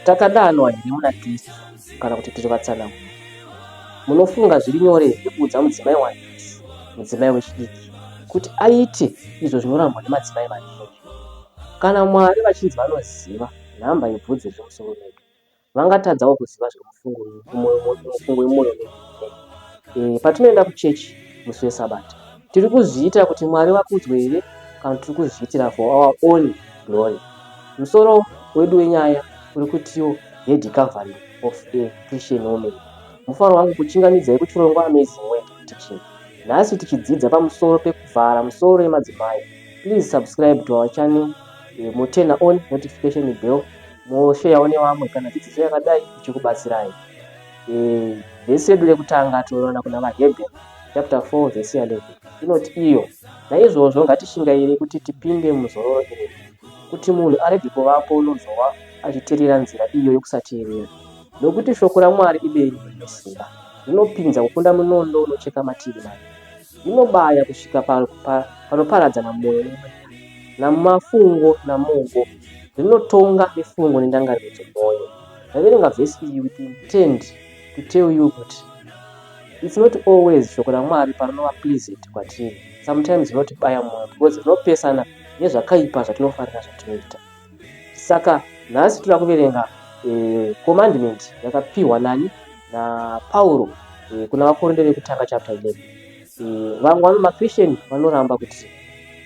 Takadanwa here muna Kristu kana kuti tiri vatsanangurwa? Munofunga zviri nyore here kuudza mudzimai wanhasi, mudzimai wechidiki, kuti aite izvo zvinorambwa nemadzimai mazhinji? Kana Mwari vachinzi vanoziva nhamba yebvudzi riri musoro medu, vangatadzawo kuziva zviri mufungo yemwoyo medu here? E, patinoenda kuchechi musi weSabata, tiri kuzviita kuti Mwari vakudzwe here kana tiri kuzviitira for our own glory? Musoro wedu wenyaya uri kutiwo Head Covering of a Christian Woman. Mufaro wangu kuchingamidzai kuchirongwa Amazing Word Teaching. Nhasi tichidzidza pamusoro pekuvhara musoro yemadzimai. Please subscribe to our channel, eh, moturn on notification bell, mosheyawo nevamwe kana dzidziso yakadai ichikubatsirai. Eh, vhesi yedu rekutanga tinoona kuna vaHebheru chapter 4 vhesi ya 11 inoti iyo, naizvozvo ngatishingaire kuti tipinde muzororo iroro, kuti munhu arege kuvapo unozova achiteerera nzira iyo yokusateerera. Nokuti shoko raMwari ibenyu rine simba, rinopinza kukunda munondo unocheka mativi maviri, rinobaya kusvika panoparadzana mwoyo nemweya, namafungo namongo, rinotonga mifungo nendangariro dzomwoyo. Ndaverenga vhesi iyi with intent to tell you kuti it's not always shoko raMwari parinova pleasant kwatiri. Sometimes rinotibaya mwoyo because rinopesana nezvakaipa zvatinofarira zvatinoita. Saka nhasi toda kuverenga eh, commandment yakapiwa nani naPauro eh, kuna vaKorinde vekutanga chapter 11. Eh, vamwe vano maChristian vanoramba kuti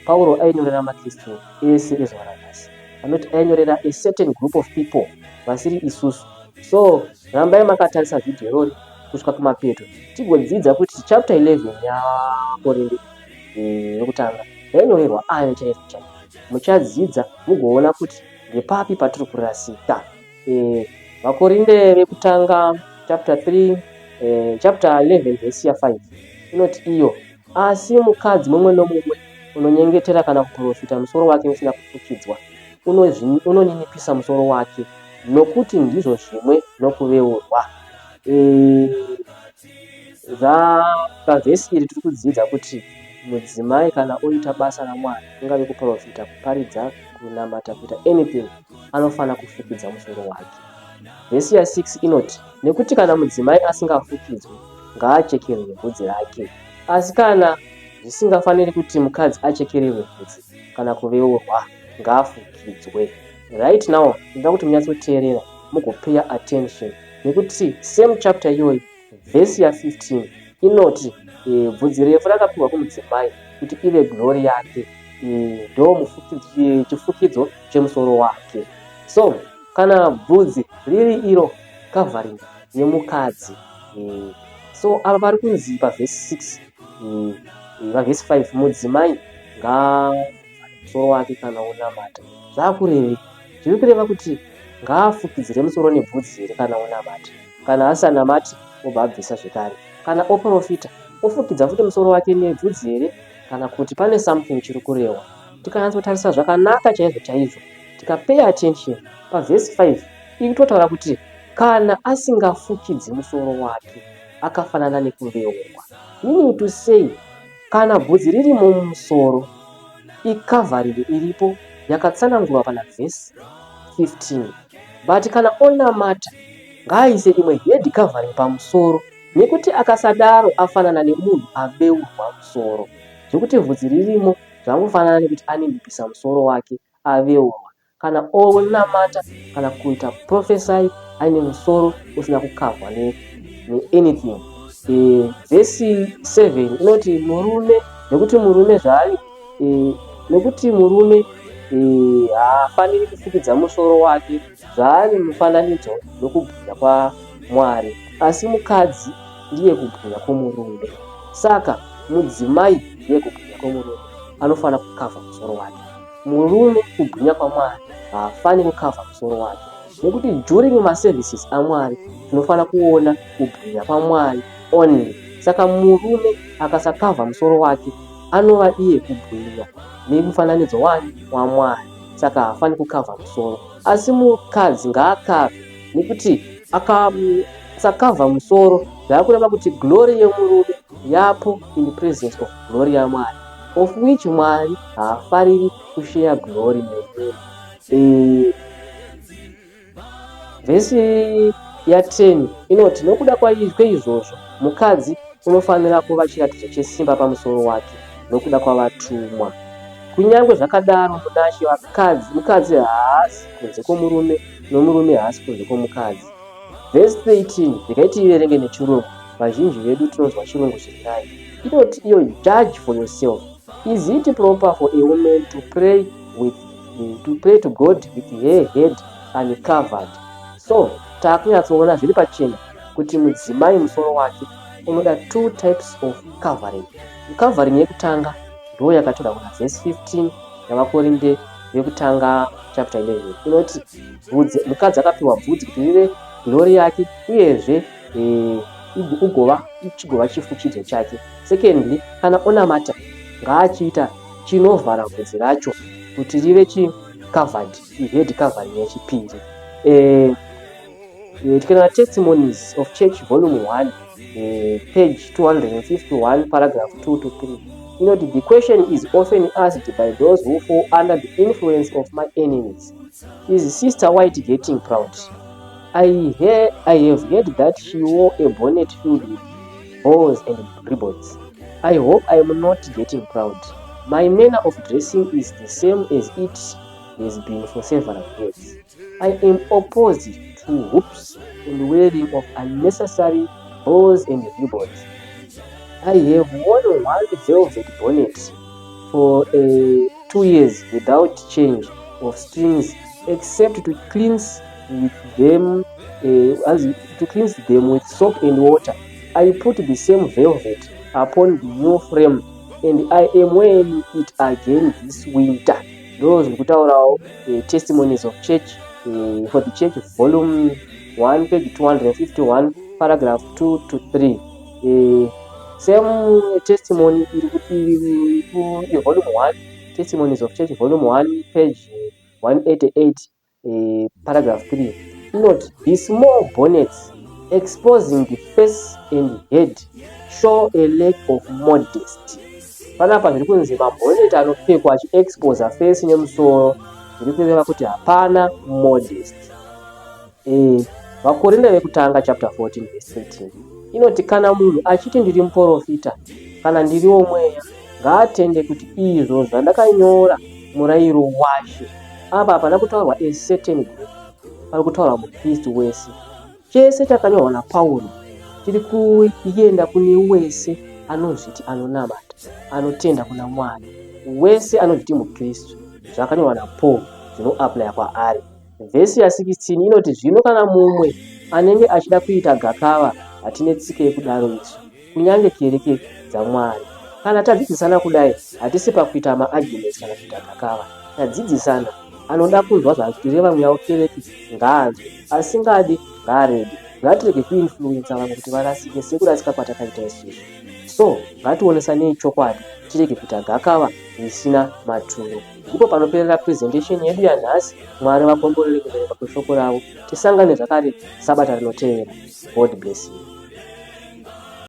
Pauro ainyorera maKristu ese ezuva ranhasi. Vanoti ainyorera a certain group of people vasiri isusu. So rambai makatarisa vhidhiyo irori kusvika kumapeto tigodzidza kuti chapter 11 yaKorinde yekutanga yainyorerwa ani chaizvo chaizvo. Muchadzidza mugoona kuti ndepapi patiri kurasika. E, VaKorinde vekutanga chapter 3 e, chapter 11 vhesi ya 5 inoti iyo, asi mukadzi mumwe nomumwe unonyengetera kana kuprofita musoro wake usina kufukidzwa unoninipisa musoro wake, nokuti ndizvo zvimwe nokuveurwa. E, pavhesi iri tiri kudzidza kuti mudzimai kana oita basa raMwari, kungave kuprofita, kuparidza, kunamata, kuita anything, anofanira kufukidza musoro wake. Vhesi ya 6 inoti, nekuti kana mudzimai asingafukidzwi, ngaachekererwe bvudzi rake. Asi kana zvisingafaniri kuti mukadzi achekererwe bvudzi kana kuveurwa, ngaafukidzwe. Right now, ndinoda kuti munyatsoteerera mugopeya attention nekuti same chapter iyoyi vhesi ya 15 inoti e, bvudzi refu rakapiwa kumudzimai kuti ive glory yake, e, ndo chifukidzo chemusoro wake. So kana bvudzi riri iro covering yemukadzi, e, so ava vari kunzi pavhesi 6 e, pavhesi 5 mudzimai ngaavhare musoro wake kana onamata. Zvakurevei? Zviri kureva kuti ngaafukidzire musoro nebvudzi here kana onamata? Kana asanamati obva abvisa zvekare. Kana oprofita ofukidza futi musoro wake nebvudzi here? Kana kuti pane something chiri kurehwa? Tikanyatsotarisa zvakanaka chaizvo chaizvo, tikapay attention pavhesi 5 iri kutotaura kuti kana asingafukidzi musoro wake akafanana nekuveurwa. Meaning to say, kana bvudzi ririmo mumusoro, icovering iripo yakatsanangurwa pana vhesi 15. But kana onamata ngaaise imwe head covering pamusoro, nekuti akasadaro afanana nemunhu aveurwa musoro. Zvekuti bvudzi ririmo zvangofanana nekuti aninipisa musoro wake aveurwa. Kana onamata kana kuita prophesy aine musoro usina kukavhwa neanything. E, vhesi 7 inoti murume, nekuti murume zvaari e, nekuti murume e, haafaniri kufukidza musoro wake zvaari mufananidzo nokubwinya kwaMwari, asi mukadzi ndiye kubwinya kwomurume. Saka mudzimai ndiye kubwinya kwomurume, anofanira kukavha musoro wake. Murume kubwinya kwaMwari haafaniri kukavha musoro wake, nekuti during maservices aMwari tinofanira kuona kubwinya kwaMwari only. Saka murume akasakavha musoro wake anova iye kubwinya nemufananidzo wani waMwari, saka haafaniri kukavha musoro. Asi mukadzi ngaakavhe, nekuti akasakavha musoro zvakureva kuti glory yemurume yapo in the presence of glory yaMwari, of which Mwari haafariri kushare glory nemunhu. E, Vhesi ya10 inoti nokuda kweizvozvo mukadzi unofanira kuva chiratidzo chesimba pamusoro wake nokuda kwavatumwa. Kunyange zvakadaro munaShe vakadzi, mukadzi haasi kunze kwomurume nomurume haasi kunze kwomukadzi. Vhesi 13 regai tiiverenge nechirungu, vazhinji vedu tinonzwa chirungu zviri nani. Inoti iyo judge for yourself. Is it proper for a woman to pray with to pray to God with her head uncovered? So taakunyatsoona zviri pachena kuti mudzimai musoro wake unoda two types of covering. Covering yekutanga ndo yakatorwa kuna vhesi 15 yavaKorinde vekutanga chapter 11 inoti bvudzi mukadzi akapiwa bvudzi kuti rive glory yake uyezve e, ugova chigova chifukidzo chake. Secondly, kana onamata ngaachiita chinovhara bvudzi racho kuti rive chi covered, ihead covering yechipiri. E, tikaenda Testimonies of Church volume 1 page 251 paragraph 2 to 3 inoti the question is often asked by those who fall under the influence of my enemies: Is Sister White getting proud? I have heard that she wore a bonnet filled with bows and ribbons. I hope I am not getting proud. My manner of dressing is the same as it has been for several years. I am opposed to hoops and wearing of unnecessary bows and ribbons. I have worn one velvet bonnet for 2 years without change of strings except to cleanse them with soap and water. I put the same velvet upon the new frame and I am wearing it again this winter. Ndo zviri kutaurawo Testimonies of Church for the Church volume 1 page 251 paragraph 2 to 3. Same testimony iri volume 1, Testimonies of Church volume 1 page 188 paragraph 3 inoti the small bonnets exposing the face and head show a lack of modesty. Panapa zviri kunzi mabonnet anopfekwa achiexposa face nemusoro zviri kureva kuti hapana modesty. VaKorinda vekutanga chapter 14 verse 13 inoti kana munhu achiti ndiri muprofita kana ndiri womweya ngaatende kuti izvo zvandakanyora murayiro waShe. Apa hapana kutaurwa a certain group, pari kutaurwa mukristu wese. Chese chakanyorwa naPauro chiri kuenda kune wese anozviti anonamata, anotenda kuna Mwari, wese anozviti mukristu. Zvakanyorwa naPaul zvinoapplya kwaari. Vhesi ya16 inoti zvino kana mumwe anenge achida kuita gakava, hatine tsika yekudaro isu, kunyange kereke dzaMwari. Kana tadzidzisana kudai, hatisi pakuita maarguments kana kuita gakava. Tadzidzisana, anoda kunzwa zvatireva mweya wekereke ngaanzwe, asingadi ngaarege. Ngatirege kuinfluensa vamwe kuti varasike sekurasika kwatakaita isusu. So ngationesanei chokwadi, tirege kuita gakava risina maturo. Ndipo panoperera presentation yedu yanhasi. Mwari vakomborere kuverenga kweshoko ravo. Tisangane zvakare sabata rinotevera. God bless you.